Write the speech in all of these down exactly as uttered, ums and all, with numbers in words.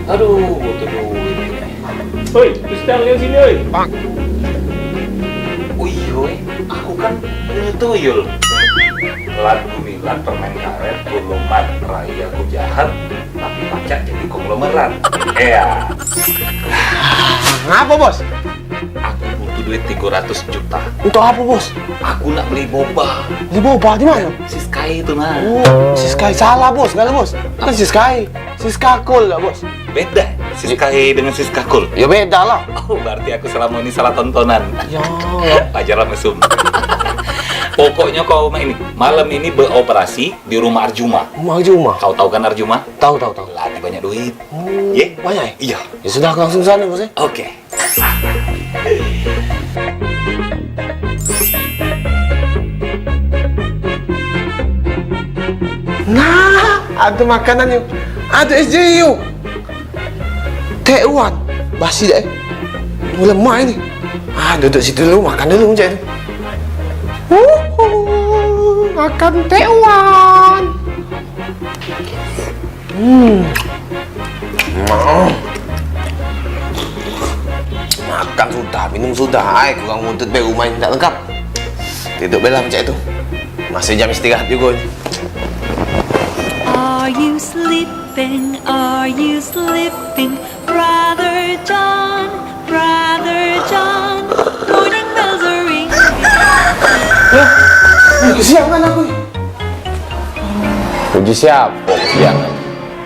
Aduh, butuh duit. Oi, Ustaz, lihat sini, oi. Oh iyo, eh. Aku kan punyo tuyul. Lan gumilan permen karet, goloman rai aku jahat, tapi pacak jadi konglomerat. Iya. Ngapo, Bos? Aku butuh duit tigo ratus juta. Untuk apo, Bos? Aku nak beli boba. Beli boba di mano? Siska itu, nah. Oh, Siska. Salah, Bos. Salah, Bos. Bukan Siska. Siska Kol lah, Bos. Beda Siska dengan Siska Kol. Ya beda lah. Oh, berarti aku selama ini salah tontonan. Ya. Wajar lah mesum. Pokoknya kau ini, malam ini beroperasi di rumah Arjuma. Rumah Arjuma? Kau tahu kan Arjuma? Tahu, tahu, tahu. Lagi banyak duit. Oh, ye? Banyak, ya? Iya. Ya sudah, aku langsung sana, Bos, ya. Oke. Nah, ada makanan yuk. Ada S J yuk. Tekwan. Basi dah, eh. Lemak ini. Ah, duduk situ dulu, makan dulu, cak ni. Uhuh, makan tekwan. Hmm. Nah. Makan sudah, minum sudah, ai kurang muntut be, rumah ni tak lengkap. Tiduk be lah macam itu. Masih jam istirahat juga ni. Are you sleeping? Are you sleeping? Brother John, Brother John, morning bells are ringing. Lah, kesiangan aku. Puji siapa kesiangan?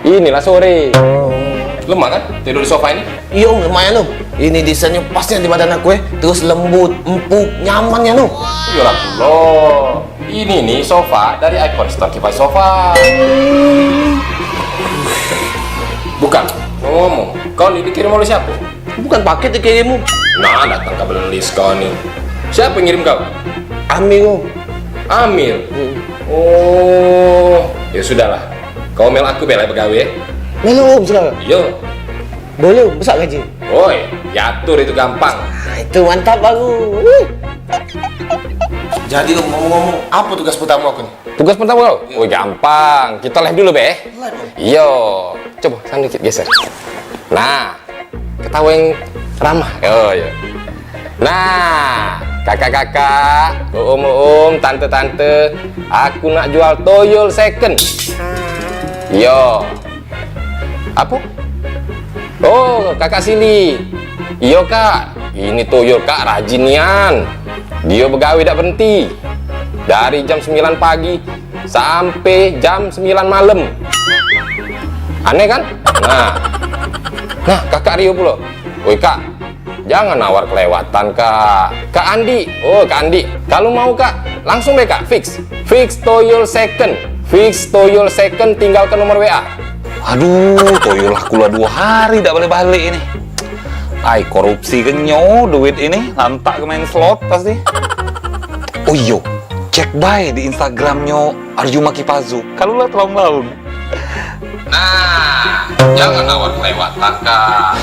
Inilah sore. Lemak kan tidur di sofa ini? Iyo, lumayan loh. Ini desainnya pas di badan aku, eh. Terus lembut, empuk, nyaman ya, loh. Iyalah, loh. Ini nih sofa dari Icon Store Kifai Sofa. Bukan, ngomong, kau ni dikirim oleh siapa? Bukan paket dikirimmu. Nah, datang ke beli sekali. Siapa yang ngirim kau? Amir, Om. Amir? Hmm. Oh, ya sudahlah. Kau mel aku bela begawe. Melu, Om, sudah. Iya. Boleh, Om, besar gaji. Oi, diatur itu gampang. Ah, itu mantap baru. Wih. Jadi, Om, ngomong-ngomong, apa tugas pertama aku ni? Tugas pertama kau? Iya. Wih, gampang. Kita live dulu, be. Live, Om? Iya. Coba, sana dikit geser. Nah, ketawa yang ramah. Oh, iya. Nah, kakak-kakak, om-om, tante-tante, aku nak jual toyol second. Iya. Apa? Oh, kakak Sili. Iyo, Kak. Ini tuyul, Kak, rajin nian. Dio begawe dak berhenti. Dari jam sembilan pagi sampe jam sembilan malem. Aneh, kan? Nah. Nah, kakak Rio pulo. Woi, Kak. Jangan nawar kelewatan, Kak. Kak Andi. Oh, Kak Andi. Kalu mau, Kak, langsung be, Kak. Fix. Fix toyol second. Fix toyol second, tinggalke nomor W A. Aduh, toyol aku la duo hari dak balik-balik ini. Ai, korupsi ke nyo duit ini, lantak ke main slot pasti. Oh iyo, cek bae di Instagramnyo Arjuma Kipazu. Kalu la tolong laun. Nah, jangan nawar kelewatan, Kak.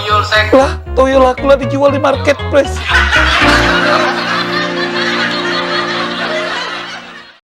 Toyol second. Lah, toyol aku la dijual di marketplace.